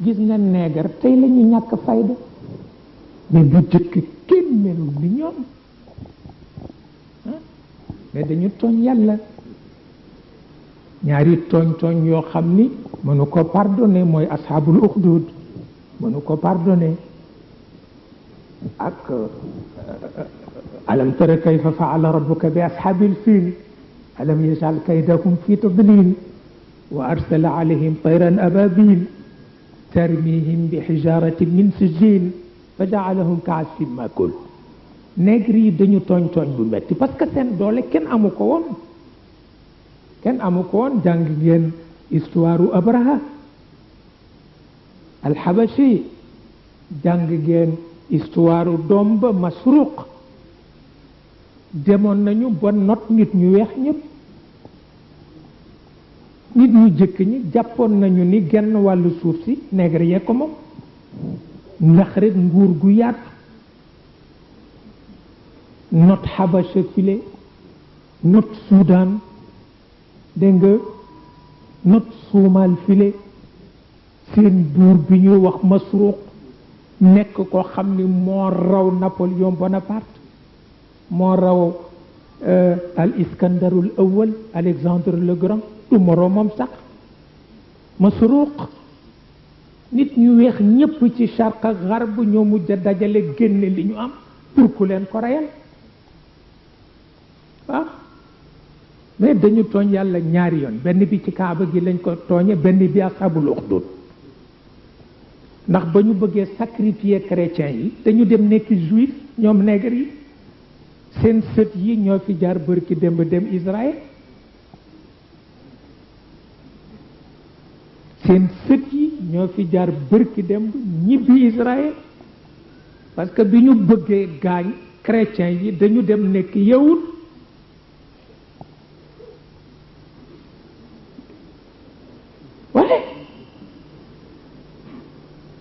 gis nga neegar tey la ñu ñàkk fayda mais bu jëkk kenn melul ni ñoom mais dañu tooñ yàlla ñaari tooñ yoo xam ni mënu ko pardonné mooy ashabul ukhdud mënu ko pardonné ak alam tara kayfa faala rabbuka bi ashabil fil alam yajal kaydahum fi tadlil wa arsala alayhim tayran ababil tarmihim bi hijaratin min sijil fa jaalahum ka asfin makul nègre yi dañu tooñ bu metti parce que seen doole kenn amu ko woon jàng ngeen histoire u Abraha alxabashi jàng ngeen histoire doom ba Masruq demoon nañu ba not nit ñu weex ñëpp nit ñu jëkk ñi jàppoon nañu ni genn wàllu suuf si nègre yee ko moom ndax rek nguur gu yaatu not Xabasha file not Soudan dégg nga not Suumal file seen buur bi ñuy wax Masruq nekk ko xam ni moo raw Napoléon Bonaparte moo raw al Iskandarul Awwal Alexandre le Grand du moroomam sax Masruq nit ñu weex ñépp ci Charq ak Garb ñoo mujj a dajale génne li ñu am pour ku leen ko reyal mais dañu tooñ yàlla ñaari yoon benn bi ci kaaba gi lañ ko tooñe benn bi ashabul ukhdud ndax ba ñu bëggee sacrifier chrétiens yi dañu dem nekk juif ñoom nègre yi seen sët yi ñoo fi jaar bërki dem Israël seen sët yi ñoo fi jaar bërki dem ñibbi Israël parce que bi ñu bëggee gaañ chrétiens yi dañu dem nekk yawut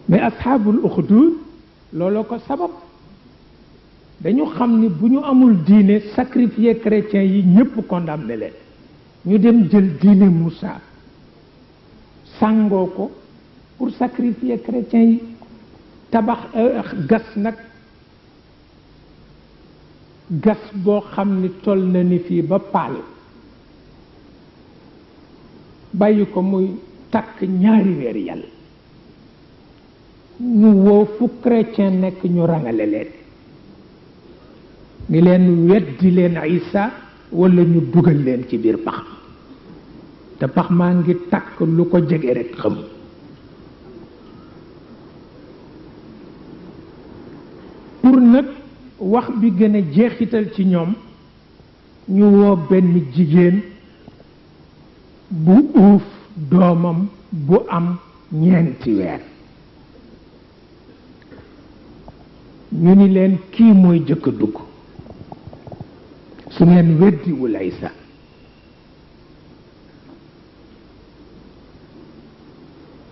mais ashabul ukhdud looloo ko sabab dañu xam ni bu ñu amul diine sacrifier chrétiens yi ñëpp condamné leen ñu dem jël diine Moussa sàngoo ko pour sacrifier chrétiens yi tabax gas nag gas boo xam ni toll na ni fii ba paal bàyyi ko muy takk ñaari weer yàlla ñu woo fu chrétien nekk ñu rangale leen ni leen weddi leen Isa wala ñu dugal leen ci biir pax te pax maa ngi takk lu ko jege rek xam pour nag wax bi gën a jeexital ci ñoom ñu woo benn jigéen bu uuf doomam bu am ñeenti weer ñu ni leen kii mooy jëkk a dugg su ngeen weddiwul Isa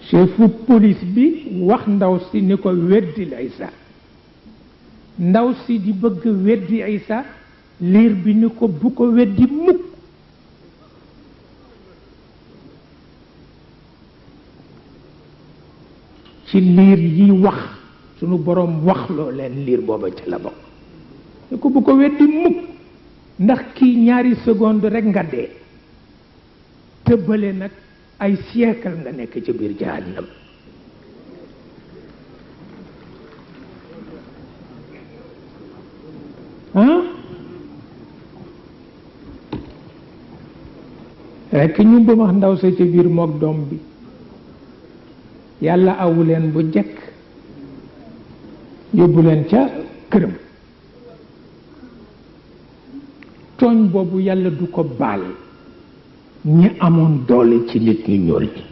chefu police bi wax ndaw si ni ko weddil Isa ndaw si di bëgg weddi Isa liir bi ni ko bu ko weddi mukk ci liir yi wax sunu boroom wax loo leen liir booba ci la bokk ni ko bu ko weddi mukk ndax kii ñaari seconde rekk nga dee tëbbale nag ay siècle nga nekk ci biir jahannam rekk ñu ba wax ndaw sa ci biir mook doom bi yàlla awu leen bu jekk yóbbu leen ca këram tooñ boobu yàlla du ko baal ñi amoon doole ci nit ñu ñuul ñi